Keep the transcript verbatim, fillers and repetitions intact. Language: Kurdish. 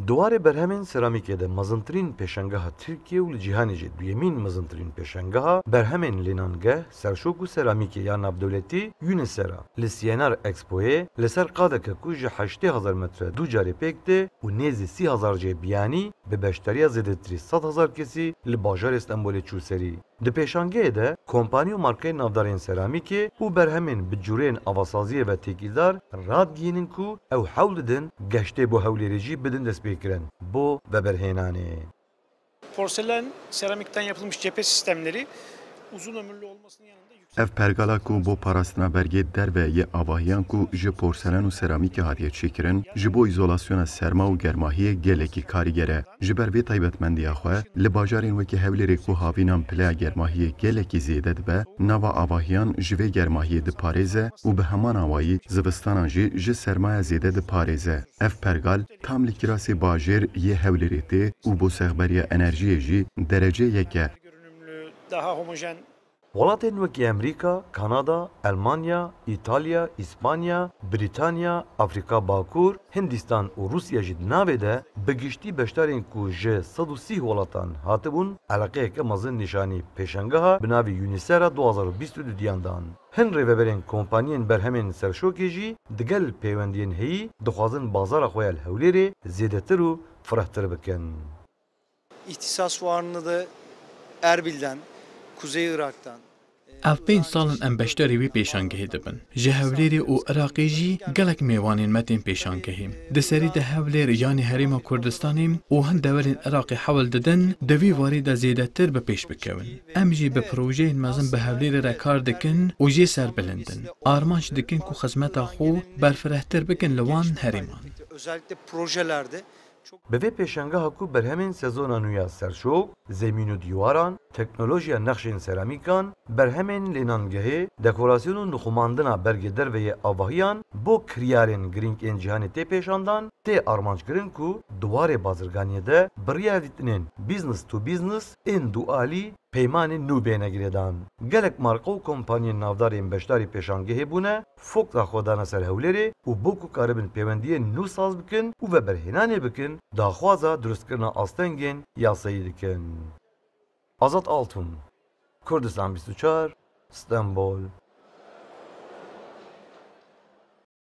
Di warê berhemên seramîkê de mezintirîn pêşangeha Tirkiyê û li cîhanê jî duyemîn mezintirîn pêşangeha berhemên lênangeh, serşok û seramîkê ya navdewletî UNISERA li CNR Expoyê li ser qadeke ku ji heştê hezar metre du carê pêk tê û nêzî sî hezar cihê biyanî bi beşdariya zêdetirî sed hezar kesî li bajarê Stenbolê çû serî. Di pêşangehê de kompanî û markeyên navdarên seramîkê û berhemên bi cûreyên avasaziyê ve têkildar radigihînin ku ew hewl didin geştê bo Hewlêrê jî bidin destpêkirin bo veberhênanê. Porselen, seramikten yapılmış cephe sistemleri uzun ömürlü olmasının yanında yüksek Ev pergala ku bo parastina bergê derve yê avahiyan ku ji porselen û seramîkê hatiye çêkirin, ji bo îzolasyona serma û germahiyê gelekî karîger e. Ji ber vê taybetmendiya xwe, li bajarên wekî Hewlêrê ku havînan pileya germahiyê gelekî zêde dibe, nava avahiyan ji vê germahiyê diparêze û bi heman awayî zivistanan jî ji sermaya zêde diparêze. Ev pergal tam li kirasê bajêr yê Hewlêrê tê û bo sexberiya enerjiyê jî derece yek e. Görünümlü, daha homojen Welatên wekî Amerîka, Kanada, Elmanya, Îtalya, Îspanya, Brîtanya, Afrîka Bakur, Hindîstan û Rûsya jî di navê de bi giştî beşdarên ku ji sed û sî welatan hatibûn, eleqeyeke mezin nîşanî pêşangeha bi navê UNISERA du hazar û bîst û duyan dan. Hin rêveberên kompaniyên berhemên serşokê jî digel pêwendiyên heyî dixwazin bazara xwe ya li Hewlêrê zêdetir û firehtir bikin. İhtisas fuarını da Erbil'den, Kuzey Irak'tan, e, Ev pênc sal in em beşdarî wî pêşangehê dibin. Ji Hewlêrê û Iraqê jî gelek mêvanên me tên pêşangehê. Di serî de Hewlêr yanî Herêma Kurdistanê û hin deverên Iraqê hewl didin, di vî warî de zêdetir bi pêş bikevin. Em jî bi projeyên mezin bi Hewlêrê re kar dikin û jê serbilind in. Armanc dikin ku xizmeta xwe berfirehtir bikin li wan herêman. Özellikle projelerde Bi vê pêşangeha ku berhemên sezona nû ya serşok, zemîn û dîwaran, teknolojiya nexşên seramîkan, berhemên lênangehê, dekorasyon û nixumandina bergê derve yê avahiyan bo kiryarên girîng ên cîhanê tê pêşandan, tê armanckirin ku di warê bazirganiyê de bi riya dîtinên business to business ên dualî peymanên nû bêne girêdan. Gelek marka û kompaniyên navdar ên beşdarî pêşangehê bûne, fokusa xwe dane ser Hewlêrê û bo ku karibin pêwendiyên nû saz bikin û veberhênanê bikin, daxwaza dirustkirina astengên yasayî dikin. Azad Altun, Kurdistan bîst û çar, Stenbol.